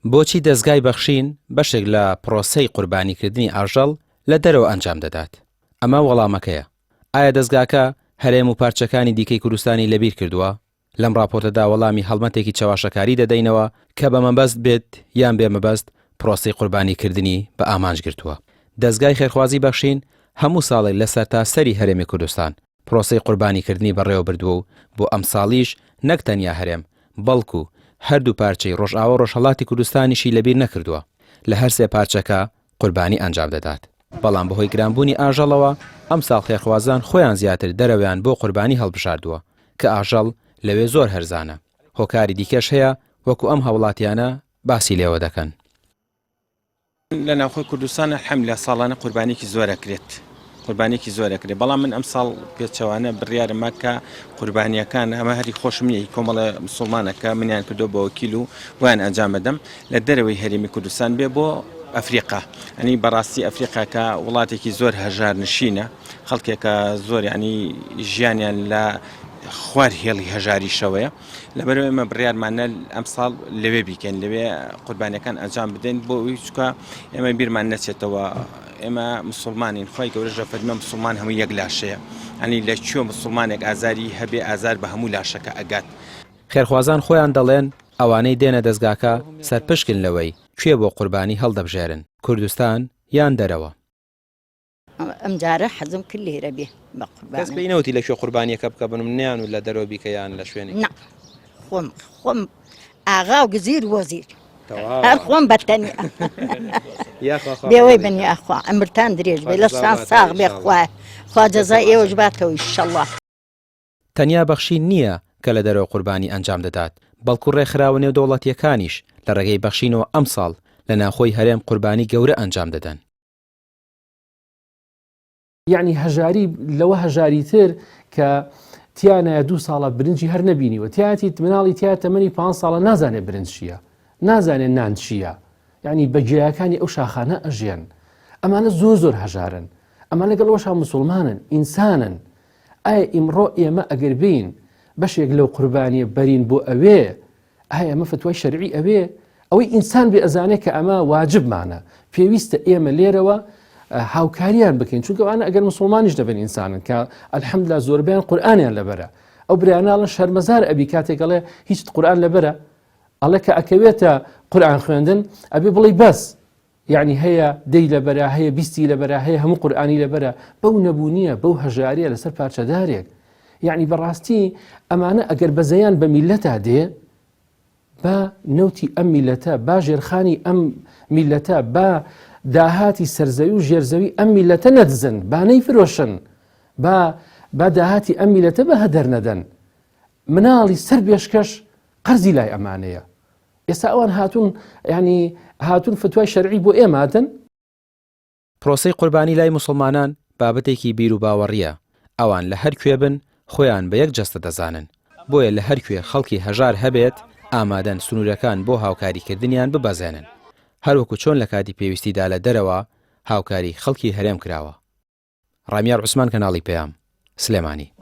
بۆچی دەزگای بەخشین بەشێک لە پرۆسەی قوربانیکردنی ئاژەڵ لە دەرەوە ئەنجام دەدات؟ ئەمە وەڵامەکەیە. ئایا دەزگاکە هەرێم و پارچەکانی دیکەی کوردستانی لەبیر کردووە؟ لەم ڕاپۆرتەدا وەڵامی هەڵمەتێکی چەواشەکاری دەدەینەوە کە بە مەبەست بێت یان بێ مەبەست پرۆسەی قوربانیکردنی بە ئامانج گرتووە. دەزگای خێرخوازی بەخشین هەموو ساڵێک لە سەرتاسەری هەرێمی کوردستان پرۆسەی قوربانیکردنی بەڕێوەبردووە و بۆ ئەمساڵیش نەک تەنیا هەرێم، بەڵکو هەردوو پارچەی ڕۆژئاوا و ڕۆژهەڵاتی کوردستانیشی لەبیر نەکردووە، لە هەرسێ پارچەکە قوربانی ئەنجام دەدات. بەڵام بەهۆی گرانبوونی ئاژەڵەوە ئەمساڵ خێرخوازان خۆیان زیاتر دەرەوەیان بۆ قوربانی هەڵبژاردووە کە ئاژەڵ لەوێ زۆر هەرزانە. هۆکاری دیکەش هەیە وەکو ئەم هاوڵاتیانە باسی لێوە دەکەن. لە ناوخۆی کوردستان الحمدللە ساڵانە قوربانیکی زۆر ئەکرێت قوربانیکی زۆر ئەکرێت بەڵام من ئەمساڵ پێچەوانە بڕیارمە کە قوربانیەکان ئەمە هەری خۆشم نییە کۆمەڵە مسلمانەکە منیان کردو بە وەکیل و بۆیان ئەنجام بدەم لە دەرەوەی هەرێمی کوردستان بێ بۆ ئەفریقا ئەنی بەڕاستی ئەفریقاکە وڵاتێکی زۆر هەژار نشینە خەڵکێکە زۆر ینی ژیانیان لە خوار هێڵی هەژاریشەوەیە لەبەرئەوەی ئێمە بڕیارمانە ئەمساڵ لەوێ بیکەین لەوێ قوربانیەکان ئەنجام بدەین بۆ ئەوی چکە ئێمە بیرمان نەچێتەوە ئێمە مسلمانین خی گەورەش دەفەرمێ مسلمان هەموو یەک لاشەیە ئەنی لە کوێ مسلمانێک ئازاری هەبێ ئازار بە هەموو لاشەکە ئەگات. خێرخوازان خۆیان دەڵێن ئەوانەی دێنە دەزگاکە سەرپشکن لەوەی کوێ بۆ قوربانی هەڵدەبژێرن، کوردستان یان دەرەوە. ئەم جارە حەزم کرد لێرە بێ بە قوربان. کەس پێی نەوتی لە کوێ قوربانیەکە بکە بنم نیان و لە دەرەوە بیکە یان لە شوێنێک؟ نا خۆم خۆم ئاغا و گزیر وەزیر هەر خۆم بەتەنیا بێوەی بن یاخوا ئەمرتان درێژ بێ لەشتان ساغ بێ خوایە خوا جەزای ئێوەش باتەوە ئیشەڵڵا. تەنیا بەخشین نییە کە لە دەرەوە قوربانی ئەنجام دەدات، بەڵکو ڕێکخراوە نێودەوڵەتییەکانیش لە ڕێگەی بەخشینەوە ئەمساڵ لە ناوخۆی هەرێم قوربانی گەورە ئەنجام دەدەن. یەعنی هەژاری لەوە هەژاری تر کە تیانایە دوو ساڵە برنجی هەر نەبینیوە تیاتی مناڵی تیا تەمەنی پ ساڵە نازانێ برنج چییە نازانێ نان چییە یعنی بە گیایەکانی ئەو شاخانە ئەژێن ئەمانە زۆر زۆر هەژارن ئەمە لەگەڵ ئەوشا مسلمانن ئینسانن ئایا ئیمڕۆ ئێمە ئەگەر بین بەشێک لەو قوربانیە بەرین بۆ ئەوێ ئایا ئەمە فتوای شەرعی ئەوێ؟ ئەوەی ئینسان بێ ئەزانێ کە ئەمە واجبمانە پێویستە ئێمە لێرەوە هاوکاریان بکەین چونکە ئەوانە ئەگەر مسلمانیش دەبن ئینسانن کە الحمدلله زۆربیان قورئانیان لەبەرە ئەو برایاناڵە شەرمەزار ئەبی کاتێک ئەڵێ هیچ قورئان لەبەرە ئەڵێ کە ئەکەوێتە قورئان خوێندن ئەبێ بڵێ بەس یعنی هەیە دەی لەبەرە هەیە بیستی لەبەرە هەیە هەموو قورئانی لەبەرە بەو نەبوونیە بەو هەژاریە لەسەر پارچەدارێک یعنی بەڕاستی ئەمانە ئەگەر بەزەیان بە میلەتا دێ با نەوتی ئەم میلەتە با ژێرخانی ئەم میلەتە با داهاتی سەرزەوی و ژێرزەوی ئەم میلەتە نەدزن با نەیفرۆشن با با داهاتی ئەم میلەتە بە هەدەر نەدەن مناڵی سەر بێشکەش قەرزی لای ئەمانەیە ئێستا ئەوان هاتوون ینی هاتوون فتوای شەرعی بۆ ئێمادن. پرۆسەی قوربانی لای موسڵمانان بابەتێکی بیروباوەڕییە، ئەوان لە هەر کوێ بن خۆیان بە یەک جەستە دەزانن، بۆیە لە هەر کوێ خەڵکی هەژار هەبێت ئامادەن سنوورەکان بۆ هاوکاریکردنیان ببەزێنن، هەروەکو چۆن لە کاتی پێویستیدا لە دەرەوە هاوکاری خەڵکی هەرێم کراوە. ڕامیار عوسمان کەناڵی پەیام، سلێمانی.